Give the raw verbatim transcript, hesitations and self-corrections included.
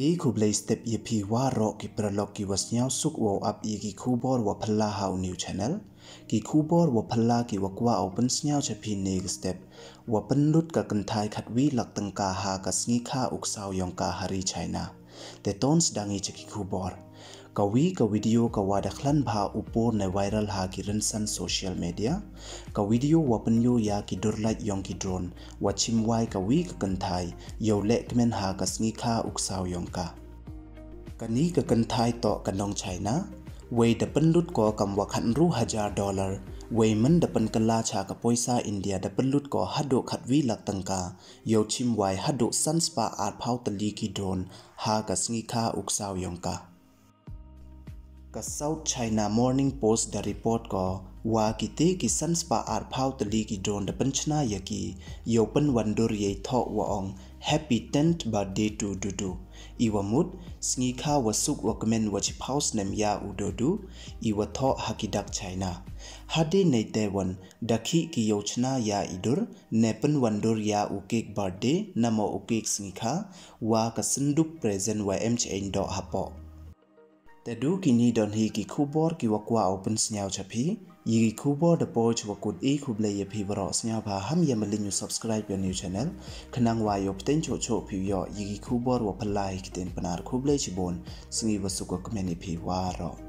E khublei step ïa phi waroh ki paralok ki wa sniawsuk wow ap ïa ki khubor wa phylla ha u new channel. Ki khubor wa phylla ki wa kwah u pynsniaw cha phi ne ki step, wa pynlut ka kynthai khatwi lak tyngka ha ka sngi kha u ksaw yong ka ha ri China. Te ton sdang i cha ki khubor. Ka wi ka video ka wa da khlan bha u por ne viral ha ki rynsan social media. Ka video wa pynïoh ïa ki dur lait yong ki drone wa chim wai ka wi ka kynthai yow leh kmen ha ka sngi kha u ksaw yong ka. Kani ka kynthai toh ka nong China, wei da pynlut ko kam wa khatnru hajar dollar, wei man da pynkylla cha ka poisa India da pynlut ko haduh khatwi lak tyngka yow chim wai haduh san spah arphaw tylli ki drone ha ka sngi kha u ksaw yong ka. Ka South China Morning Post da report ko wa kite ki san spah arphaw tylli ki drone da pynchna ïa ki yow pynwandur ïa i thoh wa ong Happy tenth birthday to Dudu. I wa mut sngi kha wa suk wa kmen wa chiphaw snem ïa u Dudu, i wa thoh ha ki dak China. Hadien nei te wan da khih ki yow chna ïa i dur ne pynwandur ïa u cake birthday namo u cake sngi kha wa ka syndup present wa em cheiñ doh hapoh. Te du kini don hi ki khubor ki wa kwah u pynsniaw cha phi. Ïa ki khubor da poi cha wa kut, e khublei ïa phi waroh. Sniawbha ham ïa malin u subscribe ïa u new channel, khnang wa yow pteng choh choh phi yoh ïa ki khubor wa phylla hi ki ktien Pnar. Khublei chibun. Sngi wa suk wa kmen ïa phi waroh.